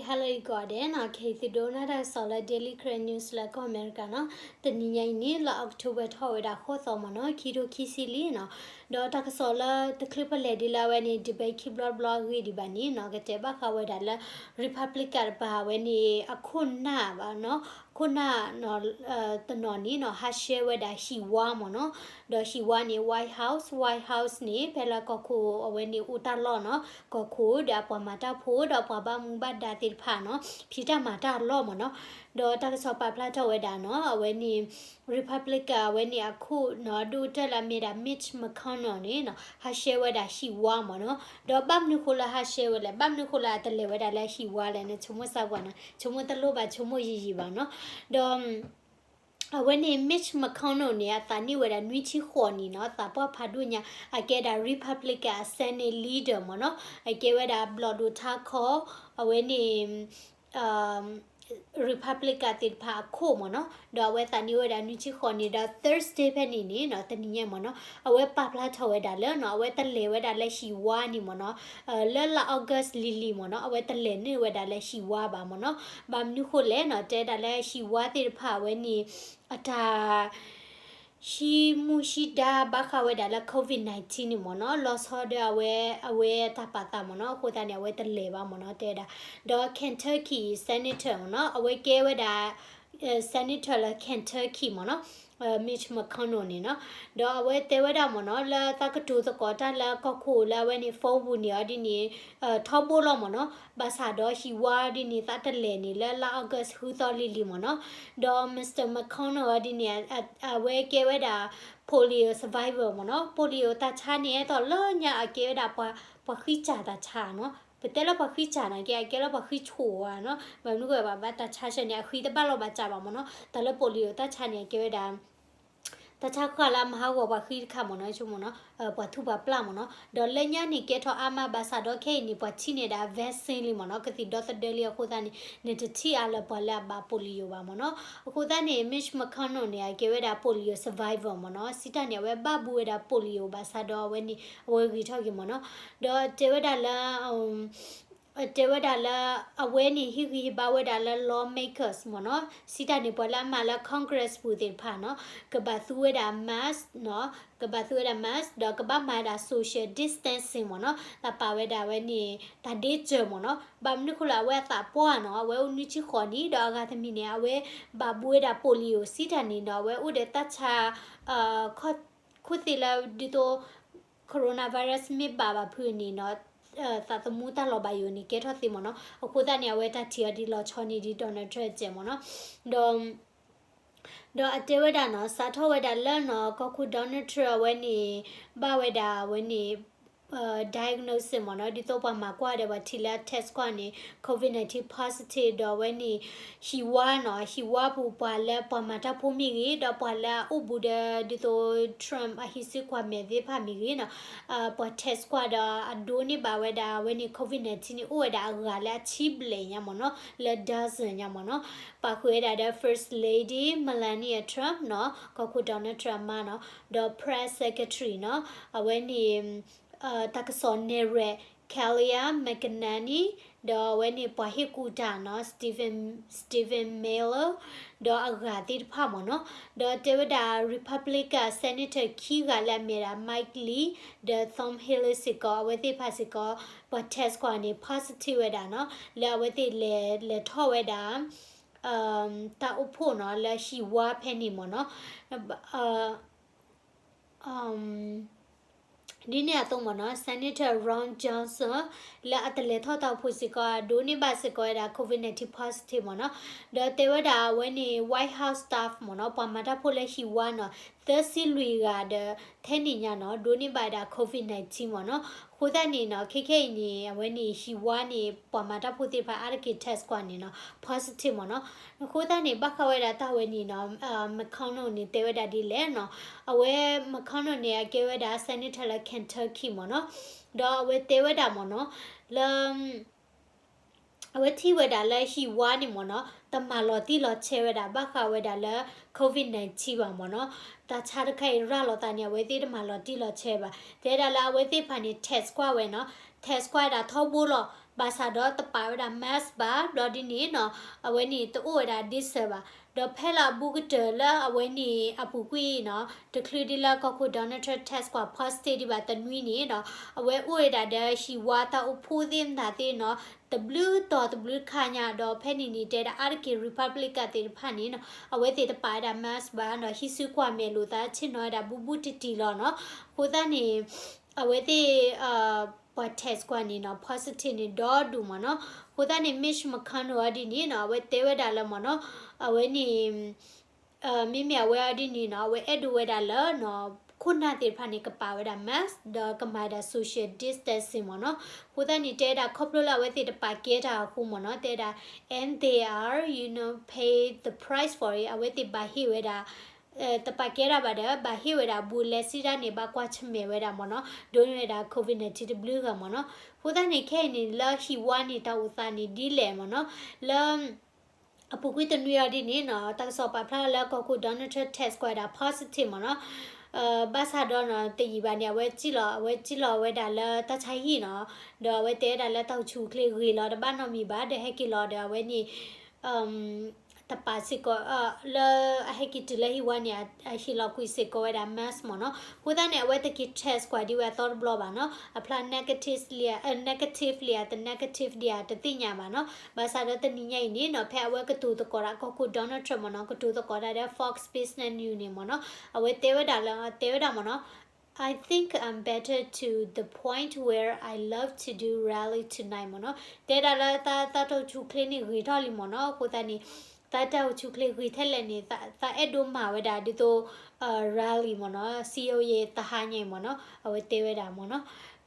Hello အဂီၢ်ဒဲးနီၤ, ကဟ့ၣ်သုဒိကနၣ်တၢ်ကစီၣ်လၢ Daily Karen News လၢကီၢ်အမဲရကၤနီၤ. တနံၤညါအံၤန့ၣ် လါ October ထီၣ်ဝဲဒၣ်ဃိးသီမ့ၢ်နီၤ, ခံထိခံဆံလွံၢ်နီၤ. ဒီးတၢ်ကစီၣ်လၢတချုးပလဲၤဒ်လၢအဝဲန့ၣ် debate ခံဘျီတဘျီအဂ့ၢ်ဒံးဘၣ်န့ၣ်နီၤ, ကတဲဘၣ်ဃးဝဲဒၣ်လၢ Republican တပၤအဝဲန့ၣ် အခိၣ်နၢ်ဘၣ်နီၤ, ခိၣ်နၢ်နီၤ တနီၤန့ၣ်နီၤ ဟးဆှဲးဝဲဒၣ်ဟံၣ်ဝါမ့ၢ်နီၤ. ဒီးဟံၣ်ဝါန့ၣ် White House, White House န့ၣ် ဖဲလၢကီၢ်ခိၣ်အဝဲန့ၣ်အိၣ်တၢ်လီၢ်နီၤ, ကီၢ်ခိၣ်ဒီးအပှၤမၤတၢ်ဖိ ဒီးပှၤဘၣ်မူဘၣ်ဒါသ့ၣ်တဖၣ်နီၤ ဖံးတၢ်မၤတၢ်အလီၢ်မ့ၢ်နီၤ. ဒီးတၢ်ကစီၣ်ပာ်ဖျါထီၣ်ဝဲဒၣ်နီၤ အဝဲန့ၣ် Republican အဝဲန့ၣ်အခိၣ်နီၤ ဒိၣ်ကတၢၢ်လၢအမ့ၢ်ဒၣ် Mitch McConnell န့ၣ်နီၤ ဟးဆှဲးဝဲဒၣ်ဟံၣ်ဝါမ့ၢ်နီၤ. ဒီးဘၣ်မနုၤဃိလၢဟးဆှဲးဝဲလဲၣ်, ဘၣ်မနုၤဃိလၢအတလဲၤဝဲဒၣ်လၢဟံၣ်ဝါလဲၣ်န့ၣ် ဆိကမိၣ်စၢ်ကွၢ်နီၤ, ဆိကမိၣ်တလိၣ်ဘၣ် ဆိကမိၣ်ယံာ်ယံာ်ဘၣ်နီၤ. ဒီး အဝဲန့ၣ် Mitch McConnell န့ၣ် အသးနံၣ်ဝဲဒၣ်နွံဆံဃိးနံၣ်နီၤ, သးပှၢ်ဖးဒိၣ်ညါ, အကဲဒၣ် Republican အ Senate leader မ့ၢ်နီၤ, အကဲဝဲဒၣ်ဘျီၣ်ဒိၣ်ထါခီ, အဝဲန့ၣ် Republican သ့ၣ်တဖၣ်အခိၣ်မ့ၢ်နီၤ, ဒီးအဝဲသးနံၣ်ဝဲဒၣ်နွံဆံဃိးနံၣ်, ဒီး Thursday ဖဲန့ၣ်န့ၣ်နီၤ တနံၤညါမ့ၢ်နီၤ, အဝဲပာ်ဖျါထီၣ်ဝဲဒၣ်လၢနီၤ အဝဲတလဲၤဝဲဒၣ်လၢဟံၣ်ဝါန့ၣ်မ့ၢ်နီၤ, လၢလါ August လံၤလံၤမ့ၢ်နီၤ, အဝဲတလဲၤနုာ်ဝဲဒၣ်လၢဟံၣ်ဝါဘၣ်မ့ၢ်နီၤ. ဘၣ်မနုၤဃိလဲၣ်နီၤ, တဲဒၣ်လၢဟံၣ်ဝါသ့ၣ်တဖၣ်အဝဲန့ၣ် အတၢ် ဟံးမူဟံးဒါဘၣ်ဃးဝဲဒၣ်လၢ COVID nineteen န့ၣ်မ့ၢ်နီၤ, လီၤဆီဒီးအဝဲ အဝဲတၢ်ပာ်သးမ့ၢ်နီၤ, အဃိသတးန့ၣ် အဝဲတလဲၤဘၣ်မ့ၢ်နီၤ တဲဝဲဒၣ်. ဒီး Kentucky Senator မ့ၢ်နီၤ, အဝဲကဲဝဲဒၣ် Senator လၢ Kentucky မ့ၢ်နီၤ, Mitch McConnell န့ၣ်နီၤ, ဒီးအဝဲတဲဝဲဒၣ်မ့ၢ်နီၤ လၢသးကတိၤသကိးတၢ်လၢကီၢ်ခိၣ်လၢအဝဲန့ၣ် phone ပူၤန့ၣ်အီၤဒ်န့ၣ် ထီဘိလီၤမ့ၢ်နီၤ, ဘၣ်ဆၣ်ဒီးဟံၣ်ဝါဒ်န့ၣ် သးတလဲၤန့ၣ်လၢလါ August ဃုသီလံၤလံၤမ့ၢ်နီၤ, ဒီး Mister McConnell အီၤဒ်န့ၣ် အဝဲကဲဝဲဒၣ် polio survivor မ့ၢ်နီၤ, polio တၢ်ဆါန့ၣ် အဲၣ်ဒိးလၢညါအကဲဝဲဒၣ်ပှၤဃံစၢ်တၢ်ဆါနီၤ, ပတဲလၢပှၤဃံစၢ်န့ၣ်ကဲ အကဲလၢပှၤဃံဆိၣ်ဧါနီၤ, ဘၣ်မနုၤဃိဘၣ် ဘၣ်တၢ်ဆါဆၢန့ၣ် အဃံတဘၣ်လီၤဘၣ်စးဘၣ်မ့ၢ်နီၤ, တၢ်လၢ polio တၢ်ဆါန့ၣ် အကဲဝဲဒၣ် တၢ်ဆါဃၢ်လၢအမၤဟးဂီၤပှၤဃံတခါမ့ၢ်နီၤ, ဆိကမိၣ်နီၤ, ပှၤထူးပှၤပျၢ်မ့ၢ်နီၤ, ဒီးလၢညါန့ၣ်ကဲထီၣ်အါမးဘၣ်ဆၣ်ဒီးခဲအံၤန့ၣ် ပှၤထံၣ်န့ၢ်ဒၣ် vaccine လံမ့ၢ်နီၤ, ကသံၣ်ဒီသဒၢလံအဃိသတးန့ၣ် နတထံၣ်အါလၢပှၤလၢအဘၣ် polio ဘၣ်မ့ၢ်နီၤ, အဃိသတးန့ၣ် Mitch McConnell န့ၣ် အကဲဝဲဒၣ် polio survivor မ့ၢ်နီၤ, စံးတၢ်န့ၣ် အဝဲဘၣ်ဘူးဝဲဒၣ် polio ဘၣ်ဆၣ်ဒီးအဝဲန့ၣ် အဝဲဂ့ၤထီၣ်က့ၤမ့ၢ်နီၤ, ဒီးတဲဝဲဒၣ်လၢ တဲဝဲဒၣ်လၢ အဝဲန့ၣ်ဟ့ၣ်ဂံၢ်ဟ့ၣ်ဘါဝဲဒၣ်လၢ lawmakers မ့ၢ်နီၤ, စံးတၢ်န့ၣ် ပှၤလၢအမၤလၢ Congress ပူၤသ့ၣ်တဖၣ်နီၤ, ကဘၣ်သူဝဲဒၣ် mask နီၤ, ကဘၣ်သူဝဲဒၣ် mask ဒီးကဘၣ်မၤဝဲဒၣ် social distancing မ့ၢ်နီၤ, တၢ်ပာ်ဝဲဒၣ်ဝဲန့ၣ် တၢ်ဒ့စၢၤမ့ၢ်နီၤ, ဘၣ်မနုၤဃိလၢအဝဲအသးပှၢ်နီၤ, အဝဲအိၣ်နွံဆံဃိးနံၣ် ဒီးအဂၤတမံၤန့ၣ် အဝဲဘၣ်ဘူးဝဲဒၣ် polio စံးတၢ်န့ၣ်နီၤ, အဝဲအိၣ်ဒီးတၢ်ဆါ ခိၣ်သ့ၣ်လၢဒ်သိး coronavirus မ့ၢ်ဘၣ်ဘၣ်ဖုးန့ၣ်နီၤ, သးသမူတၢ်လီၤဘၣ်ယိာ်န့ၣ် ကဲထီၣ်သ့မ့ၢ်နီၤ, အဃိသတးန့ၣ် အဝဲတၢ်ထံၣ်အီၤဒ်လီၤဆီန့ၣ်ဒ် Donald Trump စဲးမ့ၢ်နီၤ, ဒီး ဒီးအတဲဝဲဒၣ်နီၤ, စးထီၣ်ဝဲဒၣ်လၢနီၤ ကီၢ်ခိၣ် Donald Trump အဝဲန့ၣ် ဘၣ်ဝဲဒၣ်အဝဲန့ၣ် diagnosis မ့ၢ်နီၤ, ဒ်သိးပှၤမၤကွၢ်ဒီးပှၤထံၣ်လၢ test ကွၢ်န့ၣ် COVID nineteen positive ဒီးအဝဲန့ၣ် ဟံၣ်ဝါနီၤ, ဟံၣ်ဝါပူၤပှၤလၢပှၤမၤတၢ်ဖိမ့ၢ်ဂ့ၤ, ဒီးပှၤလၢအအိၣ်ဘူးဒီးဒ်သိး Trump အဟံးစုကွၢ်မဲာ်သ့ၣ်တဖၣ်မ့ၢ်ဂ့ၤနီၤ, ပှၤ test ကွၢ်ဒီးအဒိးန့ၢ်ဘၣ်ဝဲဒၣ်အဝဲန့ၣ် COVID nineteen န့ၣ် အိၣ်ဝဲဒၣ်အဂၤလၢအဆံဘျဲၣ်ညါမ့ၢ်နီၤ, လၢ dozen ညါမ့ၢ်နီၤ, ပာ်ဃုာ်ဝဲဒၣ်ဒီး First Lady Melania Trump နီၤ, ကီၢ်ခိၣ် Donald Trump အမါနီၤ, ဒီး Press Secretary နီၤ, အဝဲန့ၣ် တၢ်ကစီၣ်နဲၣ်ရွဲၣ် Kayleigh McEnany, ဒီးအဝဲန့ၣ်ပှၤဟ့ၣ်ကူၣ်တၢ်နီၤ Stephen, Stephen Miller, ဒီးအဂၤသ့ၣ်တဖၣ်မ့ၢ်နီၤ, ဒီးတဲဝဲဒၣ် Republican Senator ခံဂၤလၢအမ့ၢ်ဒၣ် Mike Lee ဒီး Tom Haley စ့ၢ်ကီး အဝဲသ့ၣ်တဖၣ်စ့ၢ်ကီး ပှၤ test ကွၢ်န့ၣ် positive ဝဲဒၣ်နီၤ လၢအဝဲသ့ၣ်လဲၤ, လဲၤထီၣ်ဝဲဒၣ် တၢ်အိၣ်ဖှိၣ်နီၤ လၢဟံၣ်ဝါဖဲန့ၣ်မ့ၢ်နီၤ, ဒ်န့ၣ်အသိးမ့ၢ်နီၤ Senator Ron Johnson လၢအတလဲၤထီၣ်တၢ်အိၣ်ဖှိၣ်စ့ၢ်ကီး အဒိးန့ၢ်ဘၣ်စ့ၢ်ကီးဝဲဒၣ် COVID nineteen positive မ့ၢ်နီၤ, ဒီးတဲဝဲဒၣ်အဝဲန့ၣ် White House staff မ့ၢ်နီၤ ပှၤမၤတၢ်ဖိလၢဟံၣ်ဝါနီၤ သၢဆံလွံၢ်ဂၤဒီး ထဲန့ၣ်ညါနီၤ ဒိးန့ၢ်ဘၣ်ဝဲဒၣ် COVID nineteen မ့ၢ်နီၤ, အဃိသတးန့ၣ်နီၤ ခဲခဲအံၤန့ၣ် အဝဲန့ၣ်ဟံၣ်ဝါန့ၣ် ပှၤမၤတၢ်ဖိသ့ၣ်တဖၣ် အါတက့ၢ် test ကွၢ်န့ၣ်နီၤ positive မ့ၢ်နီၤ, အဃိသတးန့ၣ် ဘၣ်ဃးဝဲဒၣ်တၢ်ဝဲန့ၣ်နီၤ McConnell န့ၣ် တဲဝဲဒၣ်ဒ်လဲၣ်နီၤ, အဝဲ McConnell န့ၣ် အကဲဝဲဒၣ် senator လၢ Kentucky မ့ၢ်နီၤ, ဒီးအဝဲတဲဝဲဒၣ်မ့ၢ်နီၤ လၢ အဝဲထံၣ်ဝဲဒၣ်လၢဟံၣ်ဝါန့ၣ်မ့ၢ်နီၤ တမၤလီၤတံၢ်လီၤဆဲးဝဲဒၣ် ဘၣ်ဃးဝဲဒၣ်လၢ COVID nineteen ဘၣ်မ့ၢ်နီၤ, တၢ်ဆါတခါအံၤရၤလီၤသးန့ၣ် အဝဲသ့ၣ်တမၤလီၤတံၢ်လီၤဆဲးဘၣ်, တဲဒၣ်လၢအဝဲသ့ၣ်တဖၣ်န့ၣ် test ကွၢ်ဝဲနီၤ, test ကွၢ်ဝဲဒၣ်ထီဘိလီၤ ဘၣ်ဆၣ်ဒီးတပာ်ဝဲဒၣ် mask ဘၣ် ဘျီဒ်န့ၣ်နီၤ အဝဲန့ၣ်တအိၣ်ဝဲဒၣ်ဒ့စၢၤဘၣ်. ဒီးဖဲလၢအဘူးကတၢၢ်လၢအဝဲန့ၣ်အပူၤကွံာ်နီၤ တချုးဒ်လၢကီၢ်ခိၣ် Donald Trump test ကွၢ် positive ဒံးဘၣ်တနွံန့ၣ်ဒီး အဝဲအိၣ်ဝဲဒၣ်ဒီးဟံၣ်ဝါတၢ်အိၣ်ဖှိၣ်သ့ၣ်မတၤသ့ၣ်နီၤ တဘျုးတီၤတဘျုးခါညါ ဒီးဖဲန့ၣ်န့ၣ် တဲဒၣ်အါတက့ၢ် Republican သ့ၣ်တဖၣ်န့ၣ်နီၤ အဝဲသ့ၣ်တပာ်ဝဲဒၣ် mask ဘၣ်ဒီး ဟံးစုကွၢ်မဲာ်လိာ်သးဆ့ၣ်နီၤဝဲဒၣ်ဘူးဘူးတံၢ်တံၢ်လီၤနီၤ. အဃိသတးန့ၣ် အဝဲသ့ၣ် ပှၤ test ကွၢ်န့ၣ်နီၤ positive န့ၣ်ဒီဒူၣ်မ့ၢ်နီၤ. အဃိသတးန့ၣ် Mitch McConnell အီၤဒ်န့ၣ်နီၤ အဝဲတဲဝဲဒၣ်လၢမ့ၢ်နီၤ အဝဲန့ၣ် မ့မ့ၢ်အဝဲအီၤဒ်န့ၣ်နီၤ အဝဲအဲၣ်ဒိးဝဲဒၣ်လၢ ခိၣ်နၢ်သ့ၣ်တဖၣ်န့ၣ် ကပာ်ဝဲဒၣ် mask ဒီးကမၤဝဲဒၣ် social distancing မ့ၢ်နီၤ. အဃိသတးန့ၣ် တဲဝဲဒၣ်ခီဖျိလၢအဝဲသ့ၣ်တပာ်ကဲတၢ်အဃိမ့ၢ်နီၤ တဲဝဲဒၣ် and they are, you know, pay the price for it အဝဲသ့ၣ်ဘၣ်ဟ့ၣ်ဝဲဒၣ် တပာ်ကဲတၢ်ဘၣ်ဒီး ဘၣ်ဟ့ၣ်ဝဲဒၣ်ဘူးလဲစံဒၣ်န့ၣ် ဘၣ်ကွၢ်ဆၢၣ်မဲာ်ဝဲဒၣ်မ့ၢ်နီၤ ဒိးန့ၢ်ဝဲဒၣ် COVID nineteen တဘျုးဂၤမ့ၢ်နီၤ. အဃိသတးန့ၣ် ခဲအံၤန့ၣ် လၢဟံၣ်ဝါန့ၣ် တၢ်အိၣ်သးန့ၣ်ဒ်လဲၣ်မ့ၢ်နီၤ လၢ အပူၤကွံာ်တနွံအီၤဒ်န့ၣ်နီၤ တၢ်ကစီၣ်ပာ်ဖျါလၢကီၢ်ခိၣ် Donald Trump test ကွၢ်ဝဲဒၣ် positive မ့ၢ်နီၤ. ဘၣ်ဆၣ်ဒီးနီၤ တယံာ်ဘၣ်န့ၣ် အဝဲစံၣ်လီၤ အဝဲစံၣ်လီၤဝဲဒၣ်လၢတၢ်ဆါဟံၣ်နီၤ ဒီးအဝဲတဲဝဲဒၣ်လၢတၢ်အိၣ်ဆူၣ်အိၣ်ချ့ဂ့ၤလီၤ တဘၣ်နီတမံၤဘၣ် ဒီးဟဲက့ၤလီၤဒီးအဝဲန့ၣ် တပာ်စ့ၢ်ကီး လၢအဟဲက့ၤတုၤလၢဟံၣ်ဝါန့ၣ် အဟ့ၣ်လီၤကွံာ်စ့ၢ်ကီးဝဲဒၣ် mask မ့ၢ်နီၤ. အဃိသတးန့ၣ် အဝဲတက့ၤ test ကွၢ်ဒံးဝဲအသီတဘျီဘၣ်နီၤ. အဖျါ negative လံ negative လံ တ negative ဒံးဧါ တသ့ၣ်ညါဘၣ်နီၤ. ဘၣ်ဆၣ်ဒီးတနံၤညါအံၤန့ၣ်နီၤ ဖဲအဝဲကတိၤသကိးတၢ် ကီၢ်ခိၣ် Donald Trump မ့ၢ်နီၤ ကတိၤသကိးတၢ်ဒီး Fox Business News န့ၣ်မ့ၢ်နီၤ အဝဲတဲဝဲဒၣ်လၢ တဲဝဲဒၣ်မ့ၢ်နီၤ I think I'm better to the point where I love to do rally tonight မ့ၢ်နီၤ. တဲဒၣ်လၢတၢ် တၢ်အိၣ်ဆူၣ်အိၣ်ချ့န့ၣ်ဂ့ၤထီၣ်လံမ့ၢ်နီၤ. အဃိသတးန့ၣ် တၢ်အိၣ်ဆူၣ်အိၣ်ချ့ဂ့ၤထဲလဲၣ်န့ၣ် သးအဲၣ်ဒိးမၤဝဲဒၣ်ဒ်သိး rally မ့ၢ်နီၤ စည်းရုံးရေး တဟါညါအံၤမ့ၢ်နီၤ အဝဲတဲဝဲဒၣ်မ့ၢ်နီၤ.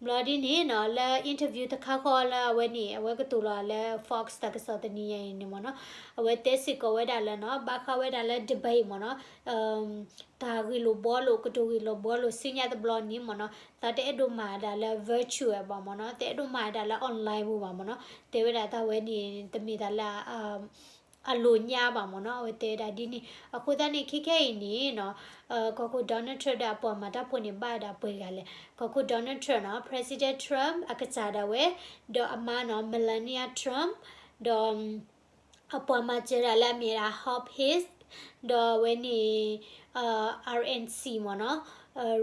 ဘျီဒ်န့ၣ်နီၤ လၢ interview တခါဃီလၢအဝဲန့ၣ် အဝဲကတိၤလီၤလၢ Fox တၢ်ကစီၣ်တနံၤညါအံၤန့ၣ်မ့ၢ်နီၤ အဝဲတဲစ့ၢ်ကီးဝဲဒၣ်လၢနီၤ ဘၣ်ဃးဝဲဒၣ်လၢ debate မ့ၢ်နီၤ တၢ်ဂ့ၢ်လိာ်ဘှီလိာ် ကတိၤဂ့ၢ်လိာ်ဘှီလိာ်ဆူညါတဘျီန့ၣ်မ့ၢ်နီၤ သးတအဲၣ်ဒိးမၤဒၣ်လၢ virtual ဘၣ်မ့ၢ်နီၤ တအဲၣ်ဒိးမၤဒၣ်လၢ online ပူၤဘၣ်မ့ၢ်နီၤ တဲဝဲဒၣ်တၢ်ဝဲန့ၣ် တမ့ၢ်တၢ်လၢ အလိာ်ညါဘၣ်မ့ၢ်နီၤ အဝဲတဲဝဲဒၣ်ဒ်န့ၣ် အဃိသတးန့ၣ် ခဲခဲအံၤန့ၣ်နီၤ ကီၢ်ခိၣ် Donald Trump ဒီးအပှၤမၤတၢ်ဖိန့ၣ် ဘၣ်ဝဲဒၣ်ပှဲၤဂၤလဲၣ် ကီၢ်ခိၣ် Donald Trump နီၤ President Trump အကစၢ်ဒၣ်ဝဲ ဒီးအမါနီၤ Melania Trump ဒီး အပှၤမၤစၢၤဒၣ်လၢအမ့ၢ်ဒၣ် Hope Hicks ဒီးအဝဲန့ၣ် RNC မ့ၢ်နီၤ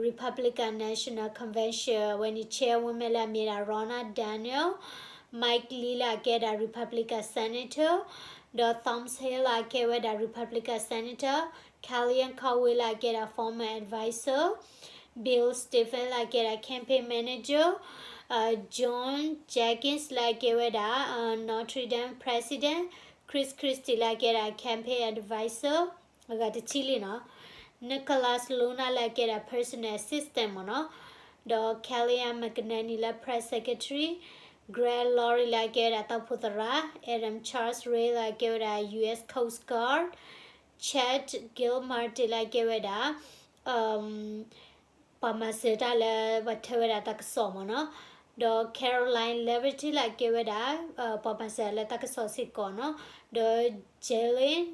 Republican National Convention အဝဲန့ၣ် chairwoman လၢအမ့ၢ်ဒၣ် Ronna Daniel, Mike Lee လၢအကဲဒၣ် Republican Senator, ဒီး Thomas Hill လၢအကဲဝဲဒၣ် Republican Senator, Kellyanne Conway လၢအကဲဒၣ် former advisor, Bill Stevens လၢအကဲဒၣ် campaign manager, John Jenkins လၢအကဲဝဲဒၣ် Notre Dame president, Chris Christie လၢအကဲဒၣ် campaign advisor အဂၤတထံၣ်လံနီၤ Nicholas Luna လၢအကဲဒၣ် personal assistant မ့ၢ်နီၤ ဒီး Kellyanne McEnany လၢ press secretary, Greg Laurie လၢအကဲဝဲဒၣ်တၢ်အိၣ်ဖှိၣ်သရၣ်, Adam Charles Ray လၢအကဲဝဲဒၣ် US Coast Guard, Chad Gilmartin လၢအကဲဝဲဒၣ် ပှၤမၤစၢၤတၢ်လၢပှၤထၢဝဲဒၣ်တၢ်ကစီၣ်မ့ၢ်နီၤ, ဒီး Caroline Leavitt လၢအကဲဝဲဒၣ် ပှၤမၤစၢၤလၢတၢ်ကစီၣ်စ့ၢ်ကီးနီၤ, ဒီး Jalin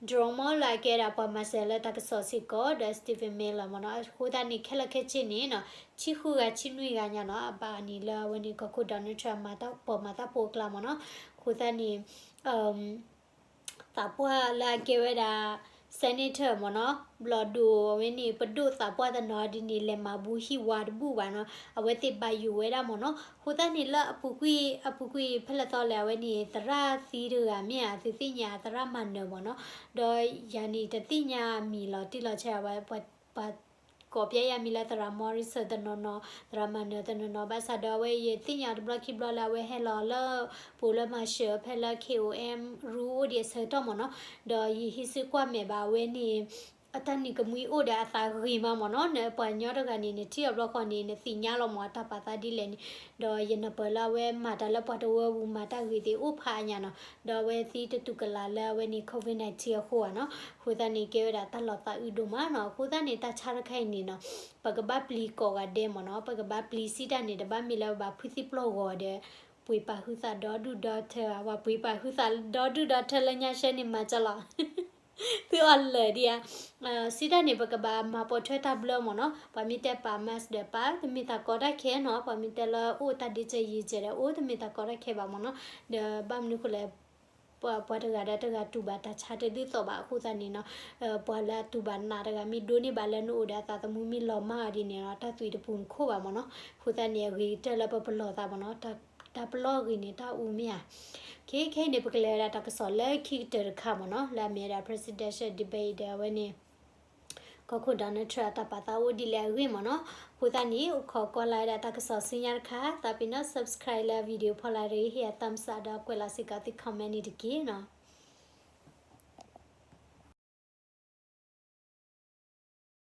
Drummond လၢအကဲဒၣ်ပှၤမၤစၢၤလၢတၢ်ကစီၣ်စ့ၢ်ကီး, ဒီး Stephen Miller မ့ၢ်နီၤ, အဃိသတးန့ၣ် ခဲလၢာ်ခဲဆ့န့ၣ်နီၤ ဆံဃုဂၤဆံနွံဂၤညါနီၤ အဘၣ်န့ၣ်လၢအဝဲန့ၣ် ကီၢ်ခိၣ် Donald Trump မၤတၢ်ပီၢ်မၤတၢ်ဖိအကျါမ့ၢ်နီၤ, အဃိသတးန့ၣ် သးပှၢ်လၢအကဲဝဲဒၣ် senator မ့ၢ်နီၤ, ဘျီၣ်ဒိၣ်အဝဲန့ၣ် ပဒိၣ်သးပှၢ်တနီၤဒ်န့ၣ် လဲၤမၤဘူးဟံၣ်ဝါတဘူၣ်ဘၣ်နီၤ, အဝဲသ့ၣ်ဘၣ်ယိၣ်ဝဲဒၣ်မ့ၢ်နီၤ, အဃိသတးန့ၣ်လၢအပူၤကွံာ် အပူၤကွံာ်ဖဲလဲၣ်သီလဲၣ် အဝဲန့ၣ် သရၣ်သံတဂၤမ့ၢ်ဧါ သုသ့ၣ်ညါသရၣ်မၤနၢၤမ့ၢ်နီၤ, ဒီးယၤန့ၣ် တသ့ၣ်ညါအမံၤလီၤတံၢ်လီၤဆဲးဝဲ ပှၤ ကိးပျဲယၤမံၤလၢသရၣ် Morrison တနီၤနီၤ, သရၣ်မၤနၢၤတနီၤနီၤ, ဘၣ်ဆၣ်ဒီးအဝဲယသ့ၣ်ညါတဘျီခံဘျီလၢအဝဲဟဲလီၤလၢ ပအိၣ်လၢမၤစၢၤဖဲလၢ K O M ရူအိၣ်ဒံးအဆၢကတီၢ်မ့ၢ်နီၤ, ဒီးယဟံးစုကွၢ်မဲာ်ဘၣ်အဝဲန့ၣ် အတၢ်နံၤကမှံအိၣ်ဒီးအသးဂ့ၤမးမ့ၢ်နီၤ, နပှၤကညီတဂၤန့ၣ် နထံၣ်အီၤဘျီဃီန့ၣ် နသ့ၣ်ညါလီၤမ့ၢ်အတၢ်ပာ်သးဒ်လဲၣ်န့ၣ်, ဒီးယနၢ်ပၢၢ်လၢအဝဲမၤတၢ်လၢပှၤတဝၢပူၤမၤတၢ်ဂ့ၤသ့ၣ်အိၣ်ဖးအါညါနီၤ, ဒီးအဝဲသံတတူၢ်ကလာ်လၢအဝဲန့ၣ် COVID nineteen အဃိဧါနီၤ, အဃိသတးန့ၣ် ကဲဝဲဒၣ်တၢ်လီၤသးအုးဒိၣ်မးနီၤ, အဃိသတးန့ၣ် တၢ်ဆါတခါအံၤန့ၣ်နီၤ, ပကဘၣ်ပျံၤကိးဂၤဒဲးမ့ၢ်နီၤ, ပကဘၣ်ပျံၤစံးတၢ်န့ၣ် တဘၣ်မ့ၢ်လၢပဘၣ်ဖုသံပျီၢ်ဂီၤဒီး ပှ့ၤပာ်ဟုသးဒီဒူၣ်ဒီထၢ, ပှၤပှ့ၤပာ်ဟုသးဒီဒူၣ်ဒီထၢလၢညါဆဲန့ၣ်မၤကလီၤ သုအီၣ်လၢာ်ဒံးဧါ. စံးတၢ်န့ၣ် ပကဘၣ်မၤပိာ်ထွဲတၢ်ဘျၢမ့ၢ်နီၤ. ပှၤမ့ၢ်တဲပာ် mask ဒီးပာ်, တမ့ၢ်တၢ်ကီတၢ်ခဲနီၤ. ပှၤမ့ၢ်တဲလၢအိၣ်တၢ်ဒ့စၢၤယံၤစၢၤဒီးအိၣ်, တမ့ၢ်တၢ်ကီတၢ်ခဲဘၣ်မ့ၢ်နီၤ. ဒီးဘၣ်မနုၤဃိလဲၣ်, ပှၤတဂၤဒီးတဂၤတူၢ်ဘၣ်တၢ်ဆါတဒ်သိးဘၣ်အဃိသတးန့ၣ်နီၤ, ပှၤလၢအတူၢ်ဘၣ်နးတဂၤ မ့ၢ်ဒိးန့ၢ်ဘၣ်လၢနအိၣ်ဒီးအသးသမူမ့ၢ်လီၤမၢ်အီၤဒ်န့ၣ်နီၤ, တၢ်သွံၣ်တပူၤနခိၣ်ဘၣ်မ့ၢ်နီၤ. အဃိသတးန့ၣ် အဂ့ၤကတၢၢ်လၢပပလီၢ်သးမ့ၢ်နီၤ, တၢ်ပလီၢ်အဂ့ၤန့ၣ် တၢ်အူမ့ၢ်ဧါ. ခဲခဲအံၤန့ၣ် ပကလဲၤဝဲဒၣ်တၢ်ကစီၣ်လၢခံကတၢၢ်တခါမ့ၢ်နီၤ, လၢအမ့ၢ်ဝဲဒၣ် presidential debate ဒီးအဝဲန့ၣ် ကီၢ်ခိၣ် Donald Trump အတၢ်ပာ်သးအိၣ်ဒ်လဲၣ်အဂ့ၢ်မ့ၢ်နီၤ. အဃိသတးန့ၣ် အိၣ်ခိးကွၢ်လၢ်ဝဲဒၣ်တၢ်ကစီၣ်ဆူညါတခါ, သးပ့ၤနီၣ် subscribe လၢ video ဖီလာ်တဂ့ၤ ဟ့ၣ်အ thumbs up ဒီးကွဲးလီၤစ့ၢ်ကီးသု comment န့ၣ်တက့ၢ်နီၤ.